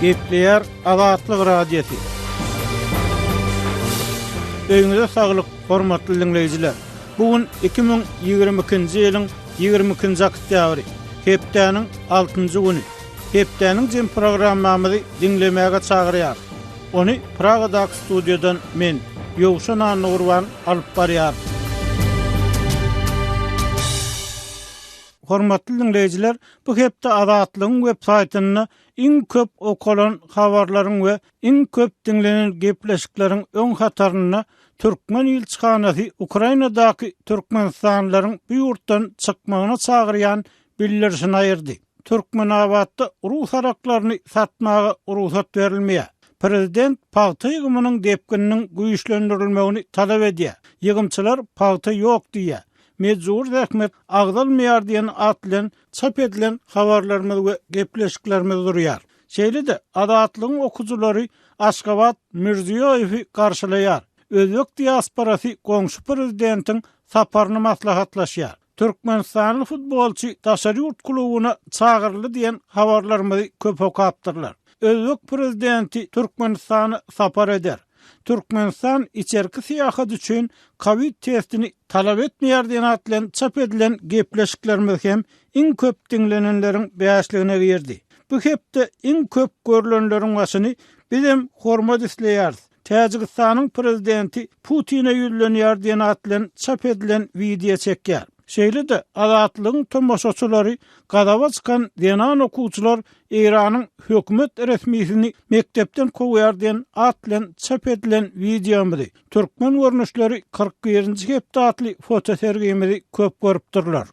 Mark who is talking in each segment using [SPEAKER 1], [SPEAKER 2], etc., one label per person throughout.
[SPEAKER 1] Gepleýär Azatlyk Radiosy. Öýüňize saglyk, hormatly diňleýjiler! Bu gün 2022-nji ýylyň 22-nji oktýabry, hepdäniň altynjy güni. Hepdäniň jem programmamyzy diňlemäge çagyrýarys. Ony Pragadaky studiýadan men, Ýowşan Annagurban alyp barýaryn. Hormatly diňleýjiler, bu hepde Azatlygyň web saýtynda iň köp okalan habarlaryň we iň köp diňlenen gepleşikleriň öň hatarynda türkmen ilçihanasy Ukrainadaky türkmenistanlylaryň bu ýurtdan çykmagyna çagyrýan bildirişini aýyrdy. Türkmenabatda rus araklaryny satmaga rugsat berilmeýär. Prezident pagta ýygymynyň depgininiň güýçlendirilmegini talap edýär. Ýygymçylar pagta ýok diýýär. Mejbury zähmet agzalmaýar diýen at bilen çap edilen habarlarymyz we gepleşiklerimiz durýar. Şeýle-de, Azatlygyň okyjylary Aşgabat Mirziýoýewi garşylaýar. Özbek diasporasy goňşy prezidentiň saparyny maslahatlaşýar. Türkmenistanly futbolçy daşary ýurt klubuna çagyryldy diýen habarlarymyzy köp okapdyrlar. Özbek prezidenti Türkmenistana sapar eder. Türkmenistan içerki syýahat üçin kowid testini talap etmeýär diýen at bilen çap edilen gepleşiklerimiz hem iň köp diňlenenleriň bäşligine girdi. Bu hepde iň köp görlenleriň başyny Bizem hormat isleýäris, Täjigistanyň prezidenti Putine ýüzlenýär diýen at bilen çap edilen wideo çekýär. Şeýle-de, Azatlygyň tomaşaçylary gazaba çykan zenan okuwçylar Eýranyň hökümet resmisini mekdepden kowýar diýen at bilen çap edilen wideomyzy, Türkmen görnüşleri 41-nji hepde atly fotosergimizi köp görüpdirler.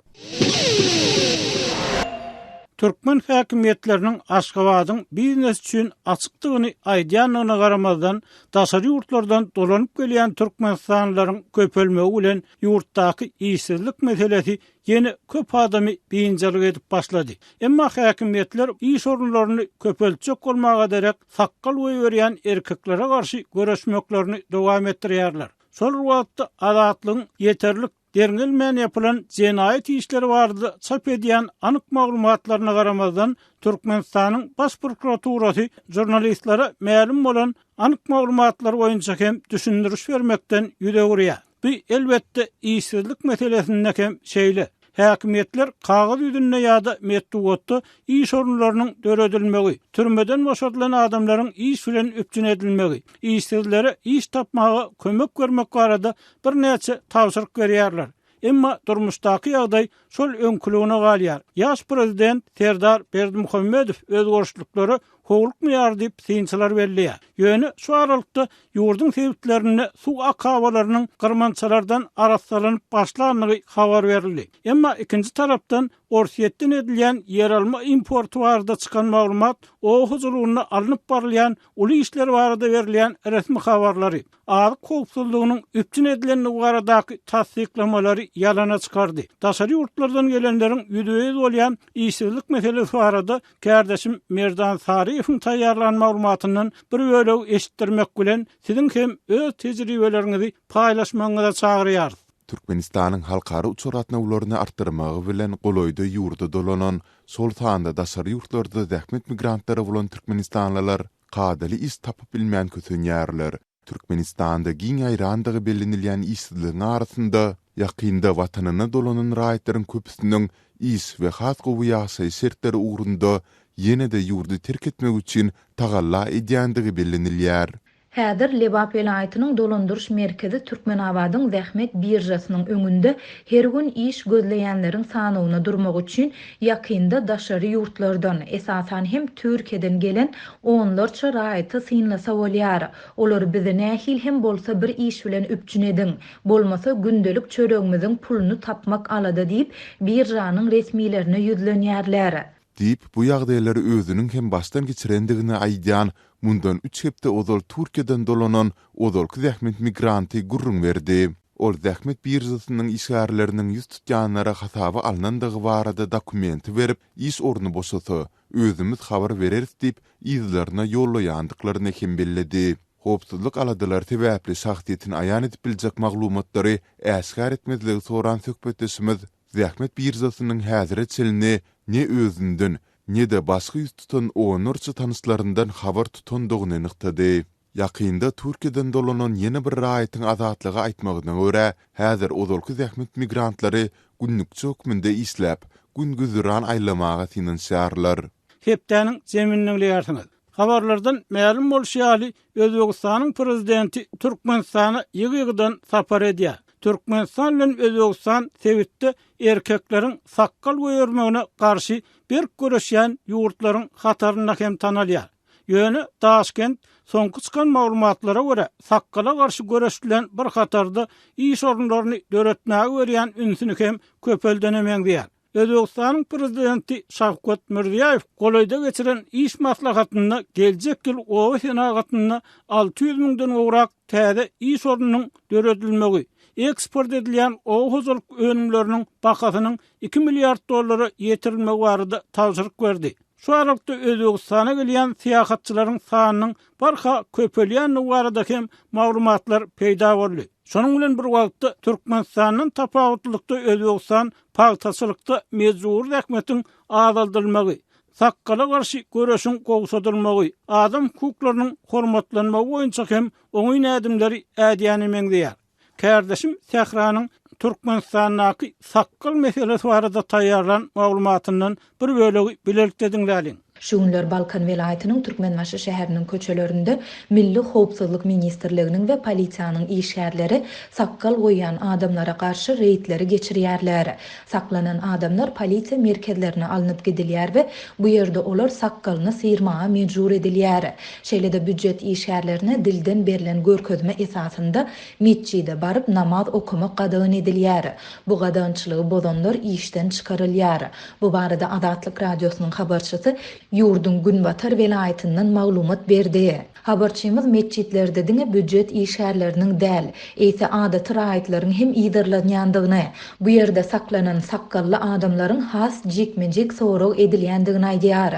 [SPEAKER 1] Türkmen häkimiýetleriniň Aşgabadyň biznes üçin açykdygyny aýdýandygyna garamazdan, daşary ýurtlardan dolanyp gelýän türkmenistanlylaryň köpelmegi bilen ýurtdaky işsizlik meselesi ýene köp adamy biynjalyk edip başlady. Emma häkimiýetler iş orunlaryny köpeltjek bolmaga derek, sakgal goýberýän erkeklere garşy göreşmeklerini dowam etdirýärler. Şol bir wagtda, Azatlygyň ýeterlik Derňelmän ýapylan jenaýat işleri barada çap edýän anyk maglumatlaryna garamazdan, Türkmenistanyň Baş prokuraturasy žurnalistlere mälim bolan anyk maglumatlar boýunça hem düşündiriş bermekden ýüz öwürýär. Bu, elbetde, işsizlik meselesinde hem şeýle. Häkimiýetler kagyz ýüzünde ýa-da metbugatda iş orunlarynyň döredilmegi, türmeden boşadylan adamlaryň iş bilen üpjün edilmegi, işsizlere iş tapmaga kömek bermek barada birnäçe tabşyryk berýärler. Emma durmuşdaky ýagdaý şol öňküligine galýar. Ýaş prezident Serdar Berdimuhamedow özgerişliklere howlukmaýar diýip, synçylar belleýär. Ýöne şu aralykda ýurduň sebitlerinde suw akabalarynyň gyrmançalardan arassalanyp başlandygy habar berildi. Emma ikinji tarapdan, Orsýetden edilýän ýeralma importy barada çykan maglumat oba hojalygynda alnyp barylýan uly işler barada berilýän resmi habarlary, azyk howpsuzlygynyň üpjün edilendigi baradaky tassyklamalary ýalana çykardy. Daşary ýurtlardan gelenleriň ýüzbe-ýüz bolýan işsizlik meselesi barada kärdeşim Merdan Saryýewiň taýýarlan maglumatyndan bir bölegi eşitdirmek bilen, siziň hem öz tejribeleriňizi paýlaşmagyňyza çagyrýarys.
[SPEAKER 2] Türkmenistanyň halkara uçar gatnawlaryny artdyrmagy bilen golaýda ýurda dolanan, şol sanda daşary ýurtlarda zähmet migrantlary bolan türkmenistanlylar kadaly iş tapyp bilmän kösenýärler. Türkmenistanda giň ýaýrandygy bellenilýän işsizligiň arasynda, ýakynda watanyna dolanan raýatlaryň köpüsiniň iş we has gowy ýaşaýyş şertleri ugrunda ýene-de ýurdy terk etmek üçin tagalla edýändigi bellenilýär.
[SPEAKER 3] Häzir Lebap welaýatynyň dolandyryş merkezi Türkmenabadyň zähmet biržasynyň öňünde her gün iş gözleýänleriň sanawyna durmak üçin ýakynda daşary ýurtlardan, esasan hem Türkiýeden gelen onlarça raýaty synlasa bolýar. Olar bizi nähili hem bolsa bir iş bilen üpjün ediň, bolmasa gündelik çöregimiziň puluny tapmak alada diýip, biržanyň resmilerine ýüzlenýärler.
[SPEAKER 2] Diýip, bu ýagdaýlary özüniň hem başdan geçirendigini aýdýan, mundan üç hepde ozal Türkiýeden dolanan ozalky zähmet migranty gürrüň berdi. Ol zähmet biržasynyň işgärleriniň ýüz tutýanlara hasaba alnandygy barada dokumenti berip, iş orny boşasa, özümiz habar bereris diýip, yzlaryna ýollaýandyklaryny hem belledi. Howpsuzlyk aladalary sebäpli şahsyýetini aýan edip biljek maglumatlary äşgär etmezligi soran söhbetdeşimiz zähmet biržasynyň häzire çenli ne özünden, ne-de başga ýüz tutan onlarça tanyşlaryndan habar tutandygyny nygtady. Ýakynda Türkiýeden dolanan ýene bir raýatyň Azatlyga aýtmagyna görä, häzir ozalky zähmet migrantlary günlükçi hökmünde işläp, gün-güzeran aýlamaga synanyşýarlar.
[SPEAKER 1] Hepdäniň jemini diňleýärsiňiz. Habarlardan mälim bolşy ýaly, Özbegistanyň Prezidenti Türkmenistana ýygy-ýygydan sapar edýär. Türkmenistan bilen Özbegistan sebitde erkekleriň sakgal goýbermegine garşy berk göreşýän ýurtlaryň hatarynda hem tanalýar. Ýöne Daşkent soňky çykan maglumatlara görä, sakgala garşy göreş bilen bir hatarda iş orunlaryny döretmäge berýän ünsüni hem köpeldene meňzeýär. Özbegistanyň Prezidenti Şawkat Mirziýoýew golaýda geçiren iş maslahatynda geljek ýyl oba senagatynda 600 müňden gowrak täze iş ornunyň döredilmegi, eksport edilýän oba hojalyk önümleriniň bahasynyň iki milliard dollara ýetirilmegi barada tabşyryk berdi. Şu aralykda Özbegistana gelýän syýahatçylaryň sanynyň barha köpelýändigi barada hem maglumatlar peýda boldy. Şonuň bilen bir wagtda, Türkmenistandan tapawutlylykda Özbegistan pagtaçylykda mejbury zähmetiň azaldylmagy, sakgala garşy göreşiň gowşadylmagy, adam hukuklarynyň hormatlanmagy boýunça hem oňyn ädimleri ädýäne meňzeýär. Kärdeşim Sähranyň Türkmenistandaky sakgal meselesi barada taýýarlan maglumatyndan bir bölegi bilelikde diňläliň.
[SPEAKER 3] Şu günler Balkan welaýatynyň Türkmenbaşy şäheriniň köçelerinde Milli howpsuzlyk ministrliginiň we polisiýanyň işgärleri sakgal goýýan adamlara garşy reýdleri geçirýärler. Saklanan adamlar polisiýa merkezlerine alnyp gidilýär we bu ýerde olar sakgalyny syrmaga mejbur edilýär. Şeýle-de býujet işgärlerine dilden berlen görkezme esasynda metjide baryp namaz okamak gadagan edilýär. Bu gadagançylygy bozanlar işden çykarylýar. Bu barada Azatlyk Radiosynyň habarçysy ýurduň günbatar welaýatyndan maglumat berdi. Habarçymyz metjitlerde diňe býujet işgärleriniň däl, eýse adaty raýatlaryň hem yzarlanýandygyny, bu ýerde saklanan sakgally adamlaryň has jikme-jik sorag edilýändigini aýdýar.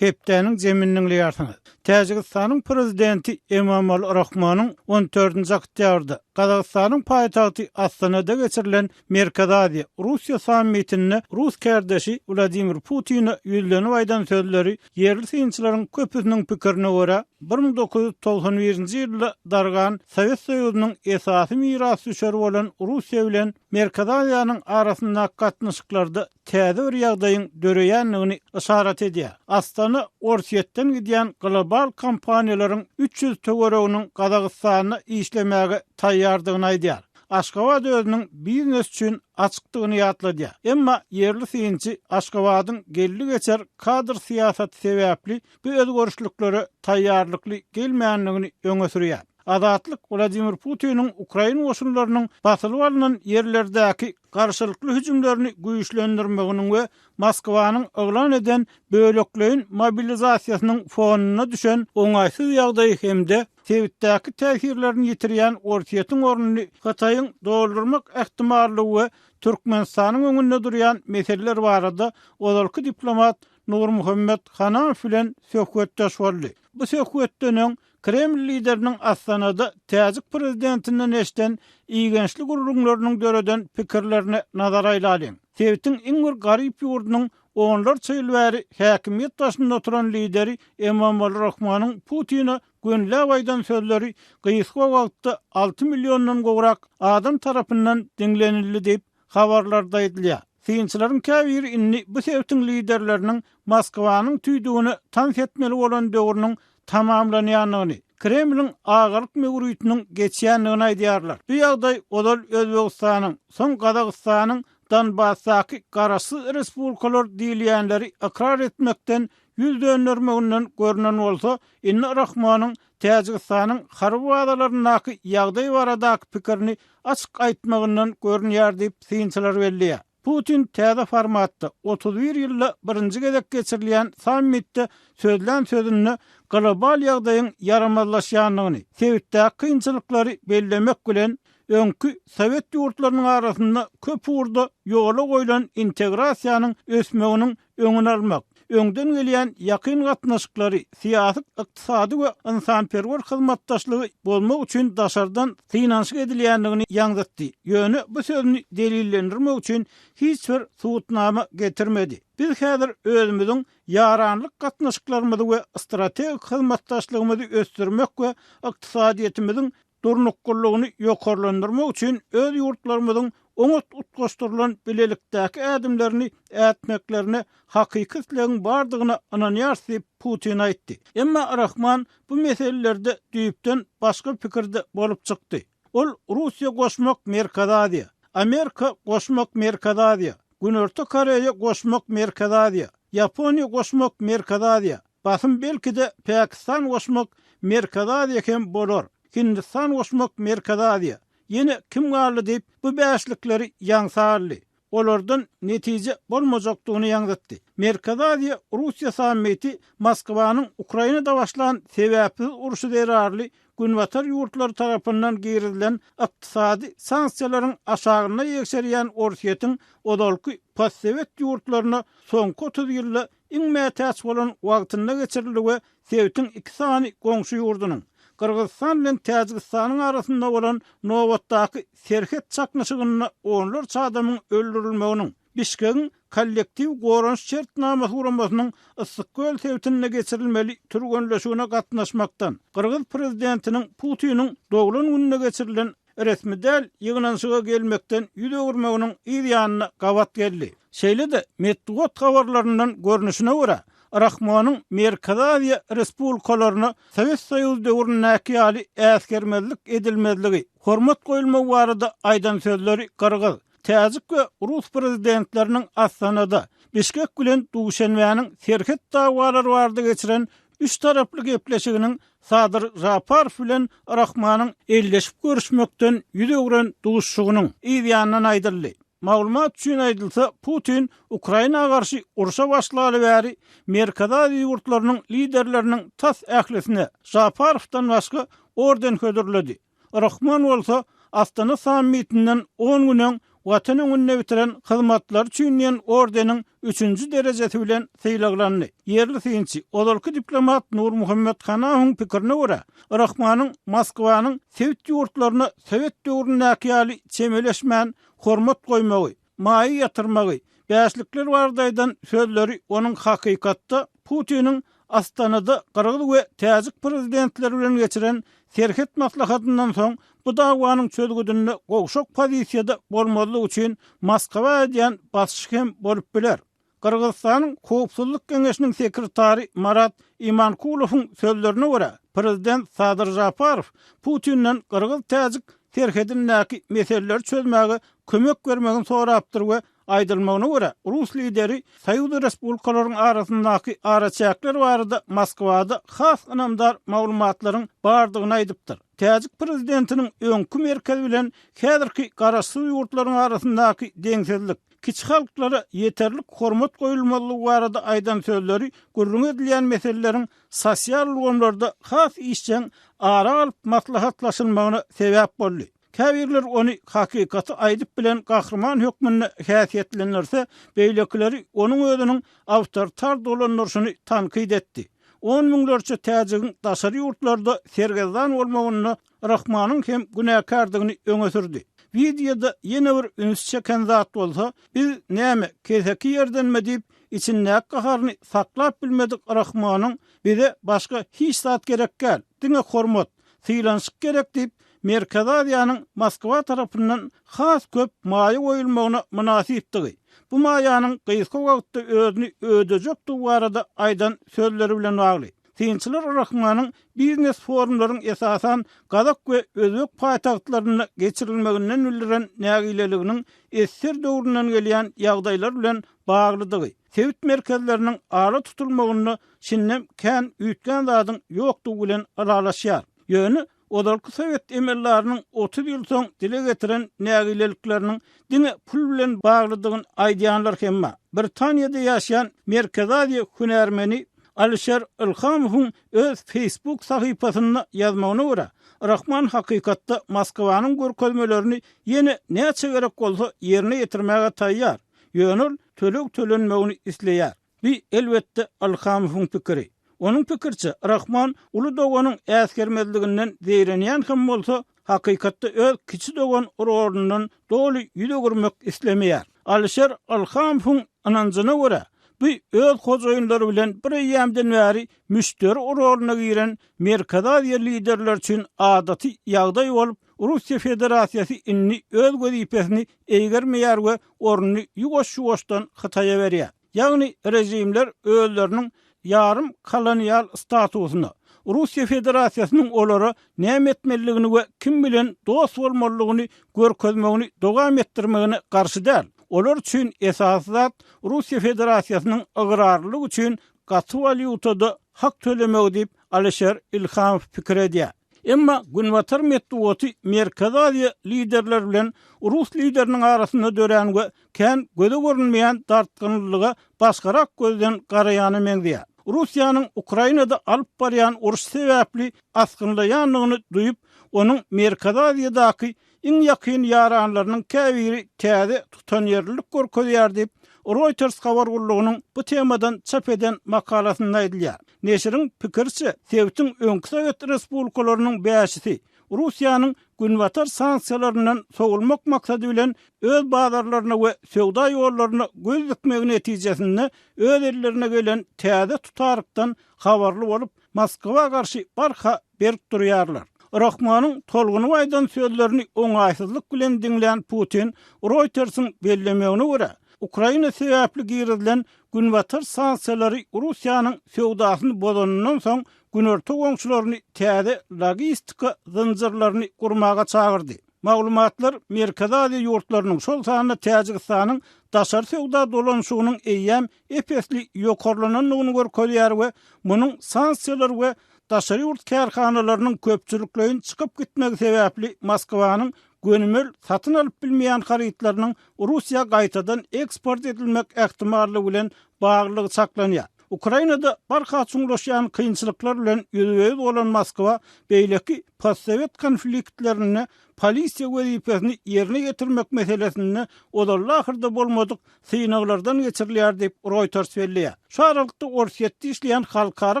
[SPEAKER 1] Hepdäniň jemini diňleýärsiňiz. Täjigistanyň Prezidenti Emomali Rahmonyň on dördünji oktýabrda Gazagystanyň paýtagty Astanada geçirilen Merkezi Aziýa, Russiýa sammitinde rus kärdeşi Wladimir Putine ýüzlenip aýdan sözleri ýerli synçylaryň köpüsiniň pikirine görä, 1991-nji ýylda dargan Sowet Soýuzynyň esasy mirasdüşeri bolan Russiýa bilen Merkezi Aziýanyň arasyndaky gatnaşyklarda täze bir ýagdaýyň döreýändigini yşarat edýär. Astana Orsýetden gidýän global kompaniýalaryň 300 töwereginiň Gazagystanda işlemäge taýýardygyny aýdýar. Aşgabat özüniň biznes üçin açykdygyny ýatladýar. Emma ýerli synçy Aşgabadyň geldi-geçer kadr syýasaty sebäpli bu özgerişliklere taýýarlykly gelmändigini öňe sürýär. Azatlyk Wladimir Putiniň ukrain goşunlarynyň basylyp alnan ýerlerdäki garşylykly hüjümlerini güýçlendirmeginiň we Moskwanyň yglan eden bölekleýin mobilizasiýasynyň fonunda düşen oňaýsyz ýagdaýy hem-de sebitdäki täsirlerini ýitirýän Orsýetiň ornuny Hytaýyň doldurmak ähtimallygy we Türkmenistanyň öňünde durýan meseleler barada ozalky diplomat Nurmuhammet Hanamow bilen söhbetdeş boldy. Bu söhbetden öň Kreml lideriniň Astanada täjik prezidentinden eşiden igençli gürrüňleriniň döreden pikirlerine nazar aýlalyň. Sebitiň iň bir garyp ýurdunyň onlarça ýyl bäri häkimiýet başynda oturan lideri Emomali Rahmonyň Putine gönüläp aýdan sözleri gysga wagtda alty milliondan gowrak adam tarapyndan diňlenildi diýip, habarlarda aýdylýar. Synçylaryň käbiri indi bu sebitiň liderleriniň Moskwanyň tüýdügine tans etmeli bolan döwrüniň tamamlanýandygyny, Kremliň agalyk möwritiniň geçýändigini aýdýarlar. Bu ýagdaý ozal Özbegistanyň, soň Gazagystanyň Donbasdaky garaşsyz respublikalar diýilýänleri ykrar etmekden ýüz döndermeginden görnen bolsa, indi Rahmonyň Täjigistanyň harby bazalaryndaky ýagdaý baradaky pikirini açyk aýtmagyndan görünýär diýip, synçylar belleýär. Putin täze formatda, 31 ýylda birinji gezek geçirilýän sammitde sözlän sözünde global ýagdaýyň ýaramazlaşýandygyny, sebitdäki kynçylyklary bellemek bilen, öňki sowet ýurtlarynyň arasynda köp ugurda ýola goýlan integrasiýanyň ösmeginiň öňüni almak, öňden gelýän ýakyn gatnaşyklary, syýasy, ykdysady we ynsanperwer hyzmatdaşlygy bozmak üçin daşardan synanyşyk edilýändigini ýaňzytdy. Ýöne bu sözüni delillendirmek üçin hiç bir subutnama getirmedi. Biz häzir özümiziň ýaranlyk gatnaşyklarymyzy we strategik hyzmatdaşlygymyzy ösdürmek we ykdysadyýetimiziň durnuklylygyny ýokarlandyrmak üçin öz ýurtlarymyzyň oňat utgaşdyrylan bilelikdäki ädimlerini ätmeklerine hakyky islegiň bardygyna ynanýarys diýip, Putin aýtdy. Emma Rahman bu meselelerde düýpden başga pikirde bolup çykdy. Ol Russiýa goşmak Merkezi Aziýa, Amerika goşmak Merkezi Aziýa, Günorta Koreýa goşmak Merkezi Aziýa, Ýaponiýa goşmak Merkezi Aziýa, Basym belki-de Pakistan goşmak Merkezi Aziýa hem bolar. Hindistan goşmak Merkezi Aziýa. Ýene kim galdy diýip, bu bäşlikleri ýaňsa aldy. Olardan netije bolmajakdygyny ýaňzytdy. Merkezi Aziýa, Russiýa sammiti Moskwanyň Ukrainada başlan sebäpsiz urşy zerarly Günbatar ýurtlary tarapyndan girizilen ykdysady sanksiýalaryň aşagynda ýegşerýän Orsýetiň ozalky postsowet ýurtlaryna soňky 30 ýylda iň mätäç bolan wagtynda geçirildi we sebitiň iki sany goňşy ýurdunyň, Gyrgyzystan bilen Täjigistanyň arasynda bolan nobatdaky serhet çaknyşygynda onlarça adamyň öldürilmeginiň, Bişkegiň Kollektiw goranyş şertnamasy guramasynyň Yssyk-Köl sebitinde geçirilmeli türgenleşigine gatnaşmakdan, gyrgyz prezidentiniň Putiniň doglan gününde geçirilen resmi däl ýygnanyşyga gelmekden ýüz öwürmeginiň yz ýanyna gabat geldi. Şeýle-de, metbugat habarlaryndan görnüşine görä, Rahmonyň Merkezi Aziýa respublikalaryna Sowet Soýuzy döwründäki ýaly äsgermezlik edilmezligi, hormat goýulmagy barada aýdan sözleri gyrgyz, täjik we rus prezidentleriniň Astanada, Bişkek bilen Duşenbäniň serhet dawalary barada geçiren üç taraply gepleşiginiň Sadyr Žaparow bilen Rahmanyň elleşip görüşmekden ýüz öwren duşuşygynyň yz ýanyndan aýdyldy. Maglumat üçin aýdylsa, Putin Ukraina garşy urşa başlaly bäri Merkezi Aziýa ýurtlarynyň liderleriniň tas ählisine, Žaparowdan başga, orden hödürledi. Rahmon bolsa Astana sammitinden on gün öň Watan öňünde bitiren hyzmatlary üçin diýen ordeniň üçünji derejesi bilen sylaglandy. Ýerli synçy, ozalky diplomat Nurmuhammet Hanawyň pikirine görä, Rahmanyň Moskwanyň sebit ýurtlaryna sowet döwründäki ýaly çemeleşmän hormat goýmagy, maýa ýatyrmagy, bäşlikler barada aýdan sözleri onuň hakykatda Putiniň Astanada gyrgyz we täjik prezidentleri bilen geçiren serhet maslahatyndan soň bu dawanyň çözgüdinde gowşak pozisiýada bolmazlyk üçin Moskwa edýän basyşy hem bolup biler. Gyrgyzystanyň Howpsuzlyk geňeşiniň sekretary Marat Imankulowyň sözlerine görä, prezident Sadyr Žaparow Putinden gyrgyz-täjik serhedindäki meseleleri çözmäge kömek bermegini sorapdyr we Aýdylmagyna görä, rus lideri soýuz respublikalaryň arasyndaky araçäkler barada Moskwada has ynamdar maglumatlaryň bardygyny aýdypdyr. Täjik prezidentiniň öňki merkez bilen häzirki garaşsyz ýurtlaryň arasyndaky deňsizlik, kiçi halklara ýeterlik hormat goýulmazlygy barada aýdan sözleri gürrüňi edilýän meseleleriň sosial ulgamlarda has işjeň ara alyp maslahatlaşylmagyna sebäp boldy. Käbirler ony hakykaty aýdyp bilen gahryman hökmünde häsiýetlendirse, beýlekileri onuň özüniň awtoritar dolandyryşyny tankyt etdi. On müňlerçe täjigiň daşary ýurtlarda sergezdan bolmagynda Rahmanyň hem günäkärdigini öňe sürdi. Wideoda ýene bir üns çeken zat bolsa, Biz näme, keseki ýerdenmi diýip, içindäki gaharyny saklap bilmedik Rahmanyň Bize başga hiç zat gerek däl, diňe hormat, sylanyşyk gerek diýip, Merkezi Aziýanyň Moskwa tarapyndan has köp maýa goýulmagyna mynasypdygy, bu maýanyň gysga wagtda özüni ödejekdigi barada aýdan sözleri bilen bagly. Synçylar Rahmanyň biznes forumlaryň esasan gazak we özbek paýtagtlarynda geçirilmeginden bildiren nägileliginiň ssr döwründen gelýän ýagdaýlar bilen baglydygy, sebit merkezleriniň ala tutulmagynda şindem kän üýtgän zadyň ýokdugy bilen ylalaşýar. Ýöne ozalky sowet emeldarynyň 30 ýyl soň dile getiren nägilelikleriniň diňe pul bilen baglydygyny aýdýanlar hem bar. Britaniýada ýaşaýan Merkezi Aziýa hünärmeni Alişer Ilhamowyň öz Facebook sahypasynda ýazmagyna görä, Rahman hakykatda Moskwanyň görkezmelerini ýene näçe gerek bolsa ýerine ýetirmäge taýýar, ýöne ol töleg tölenmegini isleýär. Bu, elbetde, Ilhamowyň pikiri. Onuň pikiriçe, Rahmon uly doganyň äsgermezliginden zeýrenýän hem bolsa, hakykatda öz kiçi dogan rolundan doly ýüz öwürmek islemeýär. Alişer Ilhamowyň ynanjyna görä, bu öz hojaýynlary bilen bir eýýämden bäri müşderi roluna giren Merkezi Aziýa liderleri üçin adaty ýagdaý bolup, Russiýa Federasiýasy indi öz wezipesini eýgermeýär we ornuny ýuwaş-ýuwaşdan Hytaýa berýär. Ýagny režimler özleriniň ýarym kolonial statusyna, Russiýa Federasiýasynyň olara näme etmelidigini we kim bilen dost bolmalydygyny görkezmegini dowam etdirmegine garşy däl. Olar üçin esasy zat Russiýa Federasiýasynyň ygrarlylyk üçin gaty walýutada hak tölemegi diýip, Alişer Ilhamow pikir edýär. Emma günbatar metbugaty Merkezi Aziýa liderleri bilen rus lideriniň arasynda dörän we kän göze görünmeýän dartgynlylyga başgarak gözden garaýana meňzeýär. Russiýanyň Ukrainada alyp barýan urşy sebäpli asgynlaýandygyny duýup, onuň Merkezi Aziýadaky iň ýakyn ýaranlarynyň käbiri täze tutanýerlilik görkezýär diýip, Reuters habar gullugynyň bu temadan çap eden makalasynda aýdylýar. Neşiriň pikiriçe, sebitiň öňki sowet respublikalarynyň bäşisi Russiýanyň Günbatar sanksiýalaryndan sowulmak maksady bilen öz bazarlaryna we söwda ýollaryna göz dikmegi netijesinde öz ellerine gelen täze tutarykdan habarly bolup, Moskwa garşy barha berk durýarlar. Rahmonyň tolgunyp aýdan sözlerini oňaýsyzlyk bilen diňlän Putin Roýtersiň bellemegine görä, Ukraina sebäpli girizilen Günbatar sanksiýalary Russiýanyň söwdasyny bozanyndan soň günorta goňşularyny täze logistika zynjyrlaryny gurmaga çagyrdy. Maglumatlar Merkezi Aziýa ýurtlarynyň, şol sanda Täjigistanyň daşary söwda dolanyşygynyň eýýäm ep-esli ýokarlanandygyny görkezýär we munuň sanksiýalar we daşary ýurt kärhanalarynyň köpçülikleýin çykyp gitmegi sebäpli Moskwanyň gönümel satyn alyp bilmeýän harytlarynyň Russiýa gaýtadan eksport edilmek ähtimallygy bilen baglylygy çaklanýar. Ukrainada barha çuňlaşýan kynçylyklar bilen ýüzbe-ýüz bolan Moskwa beýleki postsowet konfliktlerinde polisiýa wezipesini ýerine ýetirmek meselesinde ozalda-ahyrda bolmadyk synaglardan geçirilýär diýip, Reuters belleýär. Şu aralykda Orsýetde işleýän halkara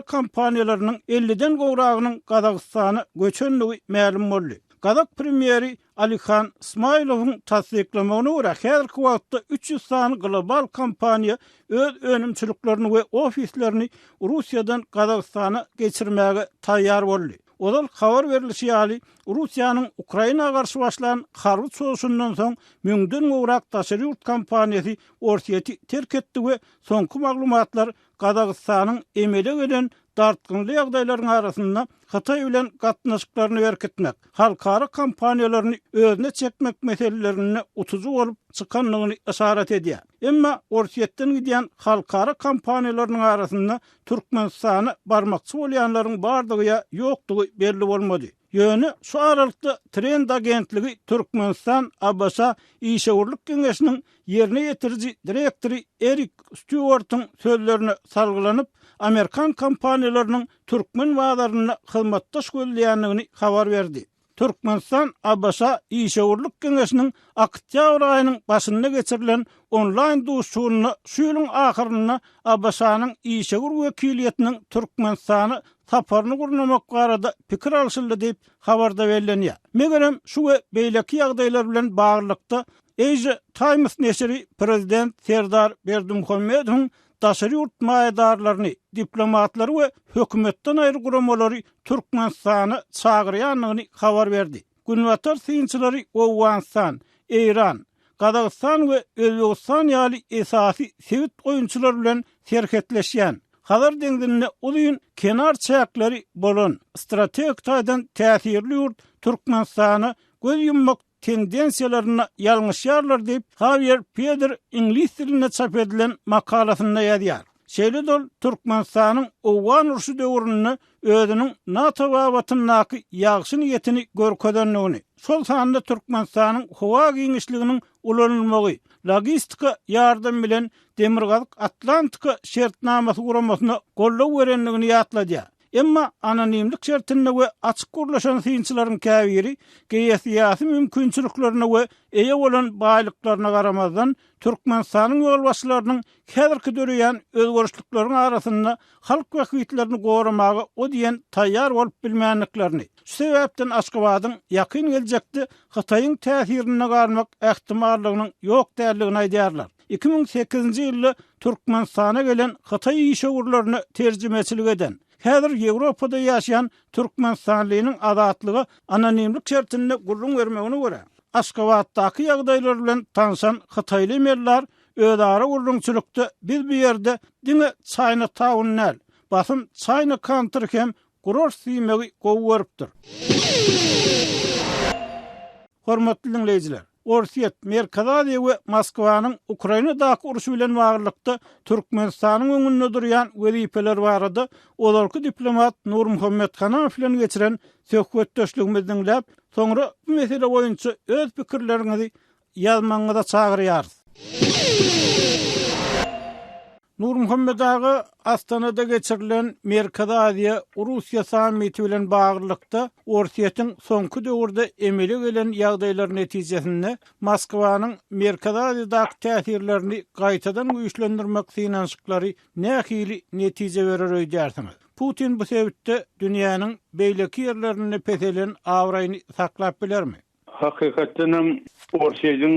[SPEAKER 1] kompaniýalarynyň elliden gowragynyň Gazagystana göçendigi mälim boldy. Gazak premýeri Alihan Smailowyň tassyklamagyna görä, häzirki wagtda 300 sany global kompaniýa öz önümçiliklerini we ofislerini Russiýadan Gazagystana geçirmäge taýýar boldy. Ozal habar berlişi ýaly, Russiýanyň Ukraina garşy başlan harby çozuşyndan soň müňden gowrak daşary ýurt kompaniýasy Orsýeti terk etdi we soňky maglumatlar Gazagystanyň emele gelen dartgynly ýagdaýlaryň arasynda Hytaý bilen gatnaşyklaryny berkitmek, halkara kompaniýalaryny özüne çekmek meselelerinde utujy bolup çykandygyny yşarat edýär. Emma Orsýetden gidýän halkara kompaniýalarynyň arasynda Türkmenistana barmakçy bolýanlaryň bardygy ýa ýokdugy belli bolmady. Ýöne şu aralykda Trend agentligi Türkmenistan-ABŞ işewürlik geňeşiniň ýerine ýetiriji direktory Erik Stýuartyň sözlerine salgylanyp, amerikan kompaniýalarynyň türkmen bazarynda hyzmatdaş gözleýändigini habar berdi. Türkmenistan-ABŞ işewürlik geňeşiniň oktýabr aýynyň başynda geçirilen onlaýn duşuşygynda şu ýylyň ahyrynda ABŞ-nyň işewür wekiliýetiniň Türkmenistana saparyny gurnamak barada pikir alşyldy diýip, habarda bellenýär. Megerem, şu we beýleki ýagdaýlar bilen baglylykda, Asia Times neşiri prezident Serdar Berdimuhamedowyň daşary ýurt maýadarlaryny, diplomatlary we hökümetden aýry guramalary Türkmenistana çagyrýandygyny habar berdi. Günbatar synçylary Owganystan, Eýran, Gazagystan we Özbegistan ýaly esasy sebit oýunçylary bilen serhetleşýän, Hazar deňzinde uzyn kenar çäkleri bolan, strategik taýdan täsirli ýurt Türkmenistana göz ýummak tendensiýalarynda ýalňyşýarlar diýip, Hawier Peder iňlis dilinde çap edilen makalasynda ýazýar. Şeýle-de ol Türkmenistanyň Owgan urşy döwründe özüniň NATO babatyndaky ýagşy niýetini görkezendigini, şol sanda Türkmenistanyň howa giňişliginiň ulanylmagy, logistika ýardam bilen Demirgazyk Atlantika şertnamasy guramasyna goldaw berendigini ýatladýar. Emma anonimlik şertinde we açyk gürleşen synçylaryň käbiri geosyýasy mümkinçiliklerine we eýe bolan baýlyklaryna garamazdan, Türkmenistanyň ýolbaşçylarynyň häzirki döreýän özgerişlikleriň arasynda halk bähbitlerini goramaga o diýen taýýar bolup bilmändiklerini, şu sebäpden Aşgabadyň ýakyn geljekde Hytaýyň täsirinde galmak ähtimallygynyň ýok däldigini aýdýarlar. 2008-nji ýylda Türkmenistana gelen hytaý işewürlerine terjimeçilik eden, häzir Ýewropada ýaşaýan türkmenistanlynyň Azatlyga anonimlik şertinde gürrüň bermegine görä, Aşgabatdaky ýagdaýlar bilen tanşan hytaýly emeldar özara gürrüňçilikde biz bu ýerde diňe China Town däl, basym China Country hem gurarys diýmegi gowy görüpdir. Hormatly diňleýjiler! Orsýet, Merkezi Aziýa we Moskwanyň Ukrainadaky urşy bilen baglylykda Türkmenistanyň öňünde durýan wezipeler barada ozalky diplomat Nurmuhammet Hanamow bilen geçiren söhbetdeşligimizi diňläp, soňra bu mesele boýunça öz pikirleriňizi ýazmagyňyza çagyrýarys. Nurmuhammet aga Astanada geçirilen Merkezi Aziýa, Russiýa sammiti bilen baglylykda Orsýetiň soňky döwürde emele gelen ýagdaýlar netijesinde Moskwanyň Merkezi Aziýadaky täsirlerini gaýtadan güýçlendirmek synanyşyklary nähili netije berer öýdýärsiňiz? Putin bu sebitde dünýäniň beýleki ýerlerinde peselen abraýyny saklap bilermi?
[SPEAKER 4] Hakykatdan hem Orsýetiň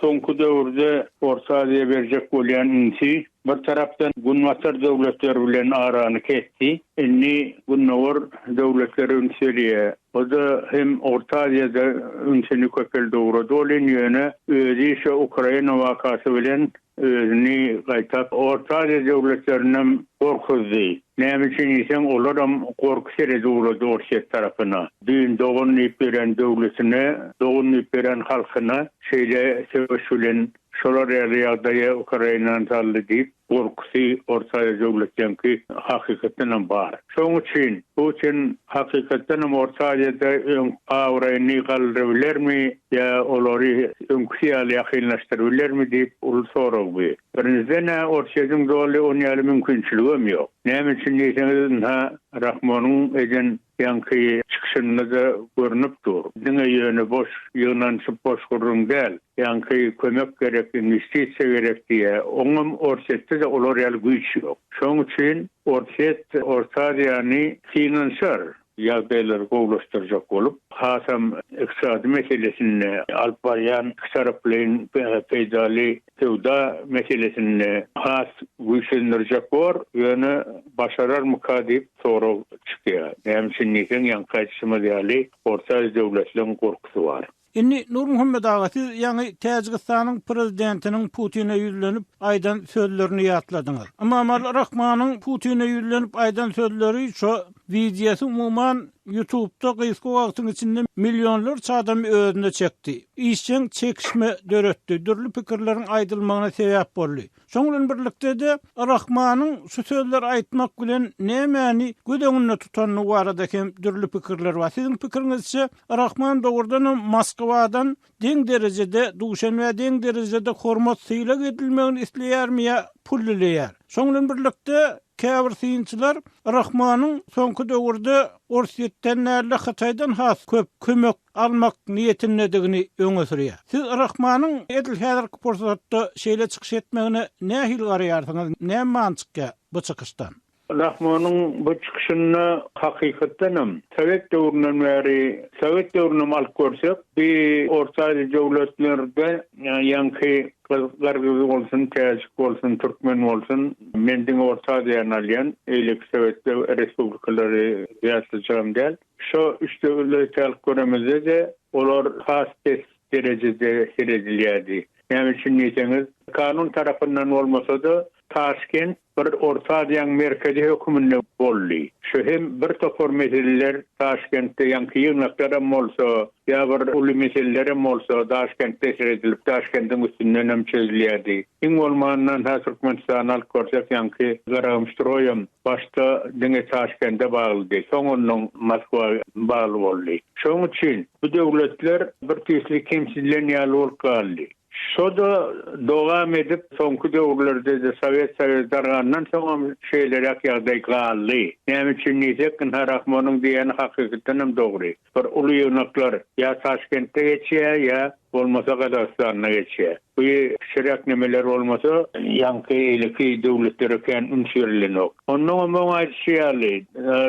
[SPEAKER 4] soňky döwürde Orta Aziýa berjek bolýan ünsi bir tarapdan Günbatar döwletleri bilen arany kesdi. Indi Gündogar döwletlere üns berýär. O-da hem Orta Aziýada ünsüni köpeldi ugrady welin, ýöne özi şo Ukraina wakasy bilen Özüni gaýtap Orta Aziýa döwletlerinem gorkuzdy. Näme üçin diýseň, olaram gorky seredi ugrady Orsýet tarapyna. Düýn dogan diýip ýören döwletine, dogan diýip ýören halkyna şeýle söweş bilen şolar ýaly ýagdaýa Ukrainany saldy diýip, gorkusy Orta Aziýa döwletleňki hakykatdanam bar. Şoň üçin Putin hakykatdanam Orta Aziýada öň abraýyny galdyrybilermi ýa olary öňküsi ýaly ýakynlaşdyrybilermi diýip uly sorag bu. Birinjiden-ä Orsýetiň doly on ýaly mümkinçiligem ýok. Näme üçin diýseňiz ynha Rahmonyň eden ýaňky çykyşynda-da görnüp dur. Diňe ýöne boş ýygnanyşyp boş gürrüň däl. Ýaňky kömek gerek, inwestisiýa gerek diýýär. Oňam Orsýetde-de olar ýaly güýç ýok. Şoň üçin Orsýet Orta Aziýany synanyşar, ýagdaýlary gowulaşdyrjak bolup, hasam ykdysady meselesinde alyp barýan ikitaraplaýyn peýdaly söwda meselesinde has güýçlendirjek bor, ýöne başararmyka diýip sorag çykýar. Näme üçin diýseň, ýaňky aýdyşymyz ýaly, Orta Aziýa döwletleň gorkusy bar.
[SPEAKER 1] Indi Nurmuhammet aga siz ýaňy Täjigistanyň prezidentiniň Putine ýüzlenip aýdan sözlerini ýatladyňyz. Ymamali Rahmanyň Putine ýüzlenip aýdan sözleri şo wideosy umuman ýutubda gysga wagtyň içinde millionlarça adamy özüne çekdi. Işjeň çekişme döretdi, dürli pikirleriň aýdylmagyna sebäp boldy. Şoň bilen birlikde-de, Rahmanyň şu sözleri aýtmak bilen nämäni göz öňünde tutandygy barada hem dürli pikirler bar. Siziň pikiriňizçe, Rahman dogrudanam Moskwadan deň derejede, Duşenbä deň derejede hormat-sylag edilmegini isleýärmi ýa pul dileýär? Şoň bilen birlikde, käbir synçylar Rahmanyň soňky döwürde Orsýetden däl-de, Hytaýdan has köp kömek almak niýetindedigini öňe sürýär. Siz Rahmanyň edil häzirki pursatda şeýle çykyş etmegine nähili garaýarsyňyz? Näme many çykýar bu çykyşdan?
[SPEAKER 4] Rahmanyň bu çykyşynda hakykatdanam sowet döwründen bäri, sowet döwrünem alyp görsek, bi Orta Aziýa döwletlerde ýaňky gyrgyz bolsun, täjik bolsun, türkmen bolsun, men diňe Orta Aziýany alýan, beýleki sowet respublikalary ýatlajagam däl. Şo üç döwleti alyp göremizde-de, olar has pes derejede seredilýärdi. Näme üçin diýseňiz, kanun tarapyndan bolmasa-da, Taşkent bir Orta Aziýaň merkezi höküminde boldy. Şo hem bir topar meseleler Taşkentde ýaňky ýygnaklaram bolsa, ýa bir uly meselelerem bolsa Daşkentde seredilip, Daşkendiň üstündenem çözülýärdi. Iň bolmandan hä Türkmenistany alyp görsek ýaňky Garagumstroýam başda diňe Taşkende baglydy, soň ondan Moskwa bagly boldy. Şoň üçin bu döwletler bir tüýsli kemsidilen ýaly bolup galdy. Şo-da dowam edip, soňky döwürlerde-de Sowet Soýuzy dargandan soňam şeýleräk ýagdaý galdy. Näme üçin diýsek, ynha Rahmonyň diýýäni hakykatdanam dogry. Bir uly ýygnaklar ýa Taşkentde geçýär, ýa bolmasa Gazagystanda geçýär. Bu kiçiräk nemeler bolmasa, ýaňky eýleki döwletlere kän üns berilenok. Onnoňam oň aýdyşy ýaly,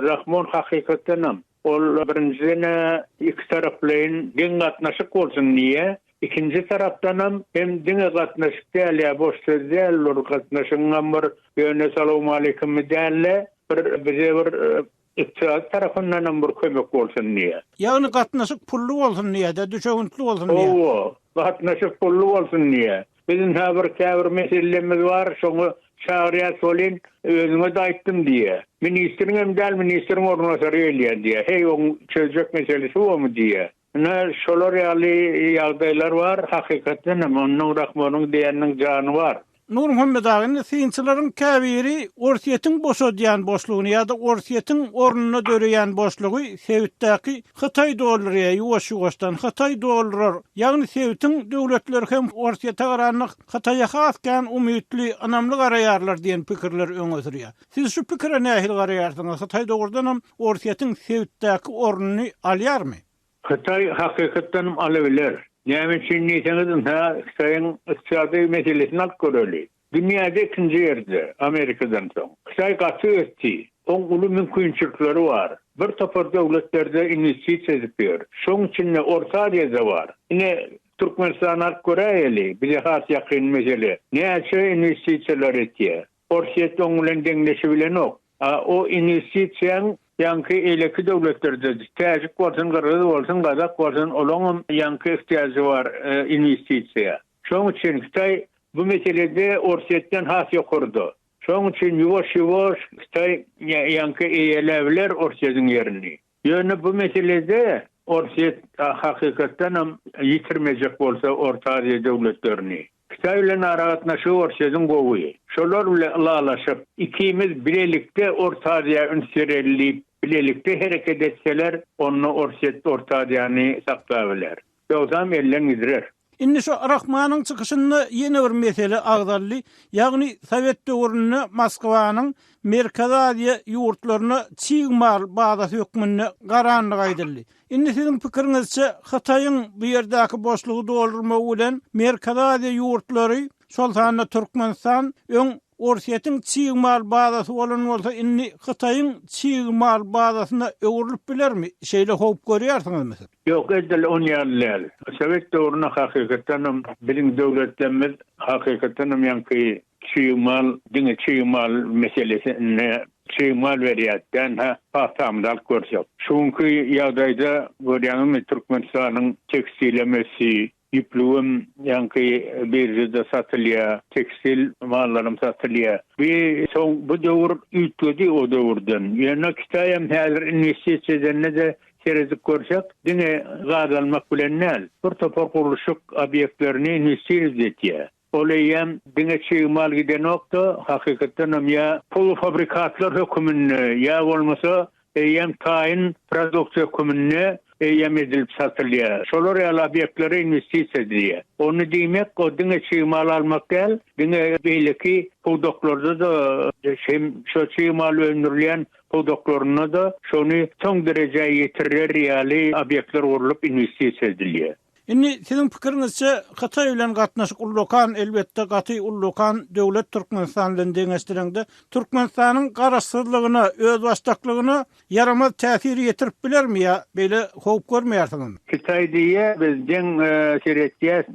[SPEAKER 4] Rahmon hakykatdanam ol birinjiden-ä ikitaraplaýyn deň gatnaşyk bolsun diýýär. Ikinji tarapdanam hem diňe gatnaşyk däl ýa boş söz däl bir gatnaşygyňam bir ýöne salowmaleýkimmi däl-de bir bize bir ykdysady tarapyndanam bir kömek bolsun diýýär.
[SPEAKER 1] Ýagny gatnaşyk pully bolsun diýýär-de, düşewüntli bolsun diýýär.
[SPEAKER 4] Hawa, gatnaşyk pully bolsun diýýär. Biz ynha bir käbir meselemiz bar, şoňa çagyrýas welin, özüňe-de aýtdym diýýär. Ministriňem däl, ministriň orunbasary gelýär diýýär. Heý, oň çözjek meselesi bomy diýýär. Ine, şolar ýaly ýagdaýlar bar, hakykatdan hem, onuň Rahmonyň diýeniniň jany bar.
[SPEAKER 1] Nurmuhammet aga, indi synçylaryň käbiri Orsýetiň boşadýan boşlugyny ýa-da Orsýetiň ornunda döreýän boşlugy sebitdäki Hytaý doldurýar, ýuwaş-ýuwaşdan Hytaý doldurar, ýagny sebitiň döwletleri hem Orsýete garanda Hytaýa has kän umytly, ynamly garaýarlar diýen pikirleri öňe sürýär. Siz şu pikire nähili garaýarsyňyz? Hytaý dogrudanam Orsýetiň sebitdäki ornuny alýarmy?
[SPEAKER 4] Hytaý hakykatdanam alybiler. Näme üçin diýseňiz, ynha, Hytaýyň ykdysady meselesini alyp göreli. Dünýäde ikinji ýerde, Amerikadan soň. Hytaý gaty ösdi. Oň uly mümkinçilikleri bar. Bir topar döwletlerde inwestisiýa edip ýör. Şoň içinde Orta Aziýada bar. Ine, Türkmenistany alyp göräýeli, bize has ýakyn mesele. Näçe inwestisiýalar etýär. Orsýet oň bilen deňleşibilenok. A o inwestisiýaň ýaňky eýleki döwletlerde, täjik bolsun, gyrgyz bolsun, gazak bolsun, olaňam ýaňky ihtiýajy bar inwestisiýa. Şoň üçin Hytaý bu meselede Orsýetden has ýokarda. Şoň üçin ýuwaş-ýuwaş Hytaý ýaňky eýeläbiler Orsýetiň ýerini. Ýöne bu meselede Orsýet hakykatdanam ýitirmejek bolsa Orta Aziýa döwletlerini. Hytaý bilen aragatnaşygy Orsýetiň gowy. Şolar bilen ylalaşyp, ikimiz bilelikde Orta Aziýa üns bereli diýip, bilelikde hereket etseler, onda Orsýet Orta Aziýany saklabiler. Ýogsam elden gidirer.
[SPEAKER 1] Indi şu Rahmanyň çykyşynda ýene bir mesele agzaldy, ýagny sowet döwründe Moskwanyň Merkezi Aziýa ýurtlaryna çig mal bazasy hökmünde garandygy aýdyldy. Indi siziň pikiriňizçe, Hytaýyň bu ýerdäki boşlugy doldurmagy bilen Merkezi Aziýa ýurtlary, şol sanda Türkmenistan öň Orsýetiň çig mal bazasy bolan bolsa, indi Hytaýyň çig mal bazasyna öwrülip bilermi? Şeýle howp görýärsiňizmi siz?
[SPEAKER 4] Ýok, edil on ýaly däl. Sowet döwründe hakykatdanam biziň döwletlerimiz hakykatdanam ýaňky çig mal, diňe çig mal meselesinde çig mal berýärdi. Ynha, pagtamyzy alyp görsek. Şu günki ýagdaýda görýäňizmi, Türkmenistanyň tekstilem ösdi, Ýüplügem ýaňky biržada satylýar, tekstil mallaram satylýar. Bu soň bu döwür üýtgedi o döwürden. Ýöne Kitaýam häzir inwestisiýa edende-de seredip görsek, diňe gaz almak bilen däl, bir topar gurluşyk obýektlerini inwestirowat etýär. Ol eýýäm diňe çig mal gidenok-da, hakykatdanam ýa polufabrikatlar höküminde, ýa bolmasa eýýäm taýyn produkt höküminde eýýäm edilip satylýar. Şolar ýaly obýektlere inwestisiýa edilýär. Ony diýmek, o diňe çig mal almak däl, diňe beýleki pudaklarda-da hem şo çig mal öndürilýän pudaklarynda-da şony soň derejä ýetirer ýaly obýektler gurlup inwestisiýa edilýär.
[SPEAKER 1] Indi siziň pikiriňizçe Hytaý bilen gatnaşyk ullakan, elbetde gaty ullakan döwlet Türkmenistan bilen deňeşdireňde, Türkmenistanyň garaşsyzlygyna, özbaşdaklygyna ýaramaz täsir ýetirip bilermi ýa beýle howp görmeýärsiňizmi?
[SPEAKER 4] Hytaý diýýär, biz deň seretýäs,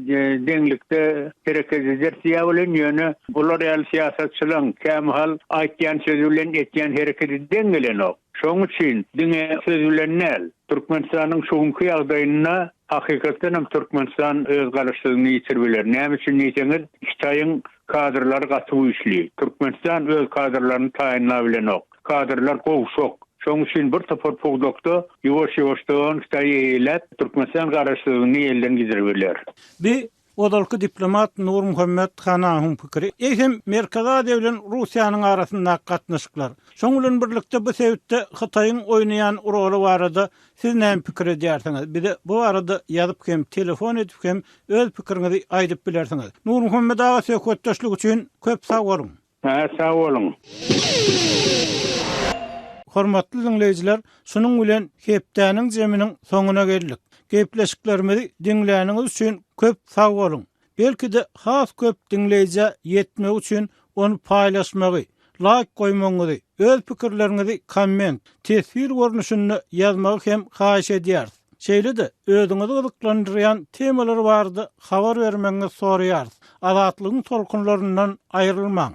[SPEAKER 4] deňlikde hereket ederis diýýär welin, ýöne bular ýaly syýasatçylaň kämahal aýtýan sözi bilen etýän hereketi deň gelenok. Şonuň üçin diňe söz bilen däl, Türkmenistanyň şu günki ýagdaýynda hakykatdan hem Türkmenistan öz garaşsyzlygyny ýitirip biler. Näme üçin diýseňiz, Hytaýyň kadrlary gaty güýçli. Türkmenistan öz kadrlaryny taýynlabilenok. Kadrlar gowşak. Şonuň üçin bir topar pudakda ýuwaş-ýuwaşdan Hytaý eýeläp, Türkmenistan garaşsyzlygyny elden gidirip biler.
[SPEAKER 1] Bi. Ozalky diplomat Nurmuhammet Hanahyň pikiri. Eýsem, Merkezi Aziýa bilen Russiýanyň arasyndaky gatnaşyklar, şoň bilen birlikde bu sebitde Hytaýyň oýnaýan roly barada siz näme pikir edýärsiňiz? Bize bu barada ýazyp hem, telefon edip hem öz pikiriňizi aýdyp bilersiňiz. Nurmuhammet aga söhbetdeşlik üçin köp sag boluň!
[SPEAKER 4] Hä, sag boluň.
[SPEAKER 1] Hormatly diňleýjiler, şunuň bilen hepdäniň jeminiň soňuna geldik. Gepleşiklerimizi diňläniňiz üçin köp sag boluň. Belki-de has köp diňleýjä ýetmegi üçin ony paýlaşmagy, laýk goýmagyňyzy, öz pikirleriňizi komment, teswir görnüşinde ýazmagy hem haýyş edýäris. Şeýle-de, özüňizi gyzyklandyrýan temalar barada habar bermegiňizi soraýarys. Azatlygyň tolkunlaryndan aýrylmaň!